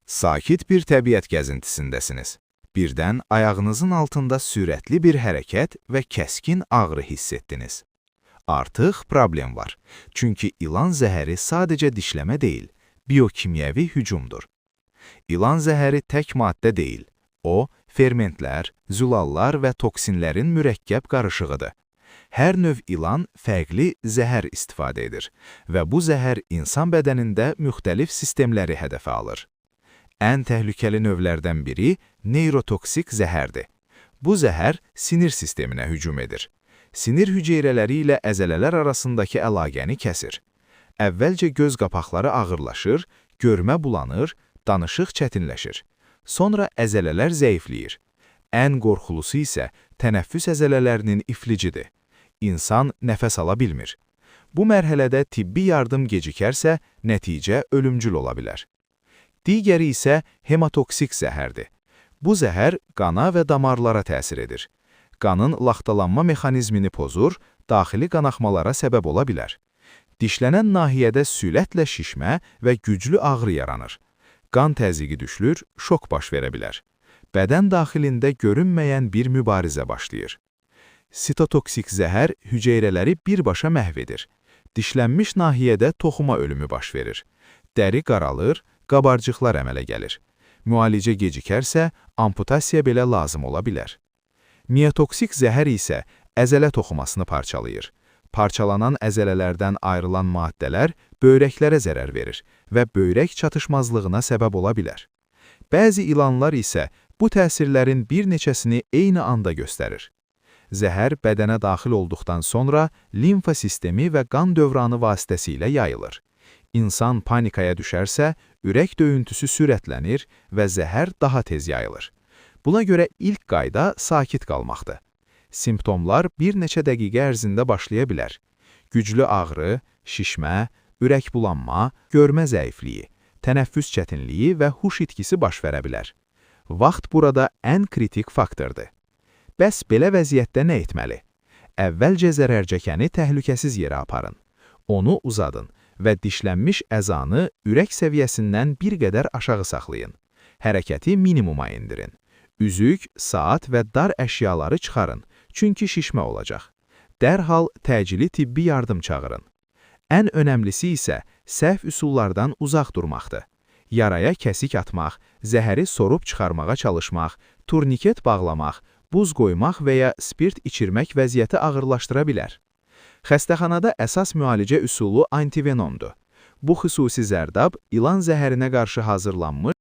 Sakit bir təbiət gəzintisindəsiniz. Birdən ayağınızın altında sürətli bir hərəkət və kəskin ağrı hiss etdiniz. Artıq problem var. Çünki ilan zəhəri sadəcə dişləmə deyil, biokimyəvi hücumdur. İlan zəhəri tək maddə deyil. O, fermentlər, zülallar və toksinlərin mürəkkəb qarışığıdır. Hər növ ilan fərqli zəhər istifadə edir və bu zəhər insan bədənində müxtəlif sistemləri hədəfə alır. Ən təhlükəli növlərdən biri neyrotoksik zəhərdir. Bu zəhər sinir sisteminə hücum edir. Sinir hüceyrələri ilə əzələlər arasındakı əlaqəni kəsir. Əvvəlcə göz qapaqları ağırlaşır, görmə bulanır, danışıq çətinləşir. Sonra əzələlər zəifləyir. Ən qorxulusu isə tənəffüs əzələlərinin iflicidir. İnsan nəfəs ala bilmir. Bu mərhələdə tibbi yardım gecikərsə, nəticə ölümcül ola bilər. Digəri isə hematoksik zəhərdir. Bu zəhər qana və damarlara təsir edir. Qanın laxtalanma mexanizmini pozur, daxili qanaxmalara səbəb ola bilər. Dişlənən nahiyədə sürətlə şişmə və güclü ağrı yaranır. Qan təzyiqi düşülür, şok baş verə bilər. Bədən daxilində görünməyən bir mübarizə başlayır. Sitotoksik zəhər hüceyrələri birbaşa məhv edir. Dişlənmiş nahiyədə toxuma ölümü baş verir. Dəri qaralır, qabarcıqlar əmələ gəlir. Müalicə gecikərsə, amputasiya belə lazım ola bilər. Miotoksik zəhər isə əzələ toxumasını parçalayır. Parçalanan əzələlərdən ayrılan maddələr böyrəklərə zərər verir və böyrək çatışmazlığına səbəb ola bilər. Bəzi ilanlar isə bu təsirlərin bir neçəsini eyni anda göstərir. Zəhər bədənə daxil olduqdan sonra limfa sistemi və qan dövranı vasitəsilə yayılır. İnsan panikaya düşərsə, ürək döyüntüsü sürətlənir və zəhər daha tez yayılır. Buna görə ilk qayda sakit qalmaqdır. Simptomlar bir neçə dəqiqə ərzində başlaya bilər. Güclü ağrı, şişmə, ürək bulanma, görmə zəifliyi, tənəffüs çətinliyi və huş itkisi baş verə bilər. Vaxt burada ən kritik faktordur. Bəs belə vəziyyətdə nə etməli? Əvvəlcə zərərçəkəni təhlükəsiz yerə aparın. Onu uzadın və dişlənmiş əzanı ürək səviyyəsindən bir qədər aşağı saxlayın. Hərəkəti minimuma endirin. Üzük, saat və dar əşyaları çıxarın, çünki şişmə olacaq. Dərhal təcili tibbi yardım çağırın. Ən önəmlisi isə səhv üsullardan uzaq durmaqdır. Yaraya kəsik atmaq, zəhəri sorub çıxarmağa çalışmaq, turniket bağlamaq, buz qoymaq və ya spirt içirmək vəziyyəti ağırlaşdıra bilər. Xəstəxanada əsas müalicə üsulu antivenomdur. Bu xüsusi zərdab ilan zəhərinə qarşı hazırlanmış